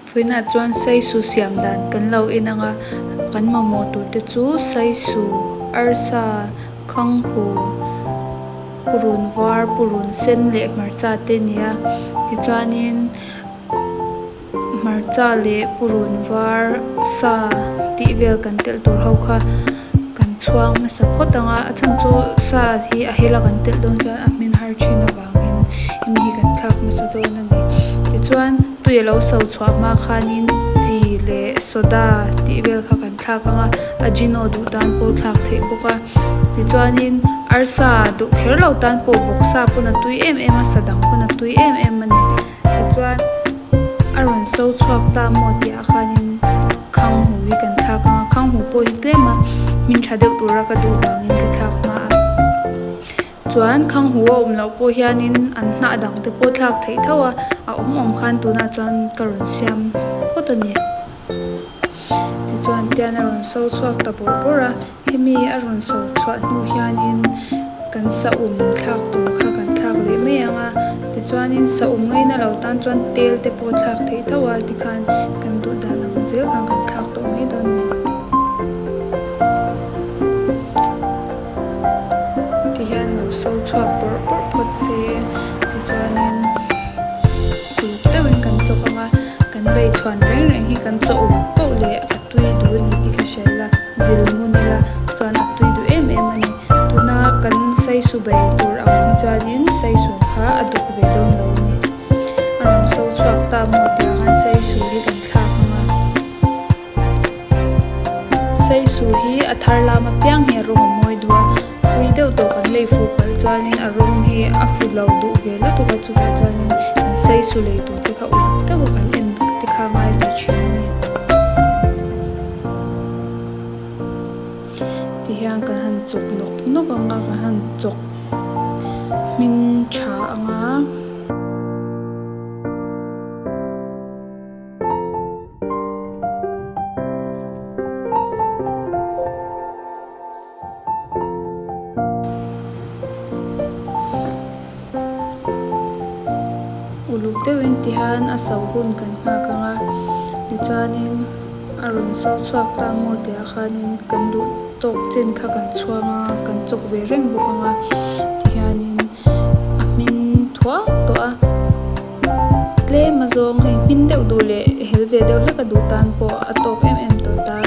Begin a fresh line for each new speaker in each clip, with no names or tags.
Vawiinah chuan saisu siam dan kan lo en ang a kan mamawh tur te chu saisu arsa khanghu purun var purun sen leh hmarcha te a ni a tichuanin hmarcha leh purun var sa tih vel kan telh tur ho kha kan chhuang hmasa phawt ang a a chhan chu sa hi a hel a kan telh dawn chuan a hmin har thin avangin hemi hi kan thlak hmasa dawn a ni tichuan tui alo so chhuah hma khanin chi leh soda tih vel kha kan thlak ang a ajino duh tan pawh thlak theih bawk a tichuanin arsa duh kher lo tan pawh vawksa pawn a tui em em a sa dang pawn a tui em em a ni tichuan a rawn so chhuak ta maw tih ah khanin khanghu hi kan thlak ang a khanghu pawh hi tlem a hmin tha deuh tura ka duh vangin ka thlak hma a. Chuan khanghu a awm loh pawh hianin an hnah dang te pawh thlak theih tho a, a awm awm khan tunah chuan ka rawn siam phawt a ni. Tichuan tian a rawn so chhuak ta bawrh bawrh a, hemi a rawn so chhuah hnu hianin kan saum thlak tur kha kan thlak leh mai ang a, tichuanin saum ngaina lo tan chuan tel te pawh thlak theih tho a tikhan kan duh dan ang zel khan kan thlak tawh mai dawn a ni. Ti hian lo so chhuak bawrh bawrh phawt se tichuanin uluk deuhin kan chawk ang a kan vei chhuan reng reng hi kan chaw uluk poh leh a tui duh a ni tih ka hria ila vil ngun ila chuan a tui duh em em a ni tuna kan saisu bei tur ang hi chuanin saisu kha a duk ve dawn lo a ni a rawn so chhuak ta maw tih ah khan saisu hi kan thlak ang a. Saisu hi a thar lam apiang hi a rawng a mawi duh a hlui deuh tawh kan lei fuh palh chuanin a rawng hi a fu lo duh ve lutuk a chutah chuanin kan saisu lei tur te kha uluk deuh a kan en te kha a ngai ve thin a ni. Tihian kan han chawk nawk nawk ang a kan han chawk hmin tha ang a. Uluk deuhin tihian a so hun kan nghak ang a tichuanin a rawn so chhuak ta maw tih ah khanin kan duh tawk chin kha kan chhuang a kan chawk ve reng bawk ang a tihianin a hmin thuak tawh a. Tlem a zawng hei hmin deuh duh leh hel ve deuh hlek a duh tan pawh a tawk em em tawh ta.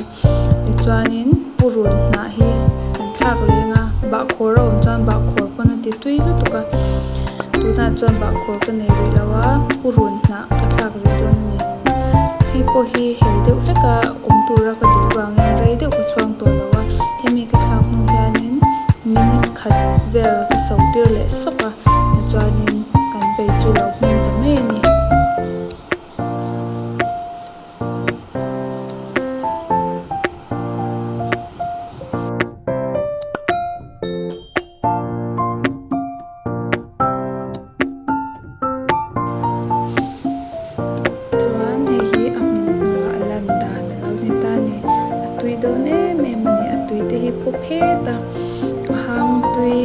Tichuanin purun hnah hi kan thlak leng a, bahkhawr a awm chuan bahkhawr pawn a ti tui lutuk a. Tunah chuan bahkhawr ka nei rih lo a, purun hnah ka thlak rih dawn a ni. Hei pawh hi hel deuh hlek a awm tura ka duh vangin rei deuh ka chhuang tawh lo a, hemi ka thlak hnu hianin minute khat vel ka so tir leh sawk a. Tichuanin kan vei chu lo hming ta mai a ni. Chuan hei hi a hmin hnuah a lan dan a lo ni ta a ni. A tui dawn em em a ni. A tui te hi pawp het a. A hang tui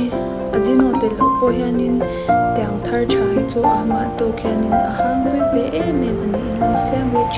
a zino tel loh pawh hianin tiang thar tha hi chu a amah tawk hianin a hang tui ve em em a ni in lo siam ve thin.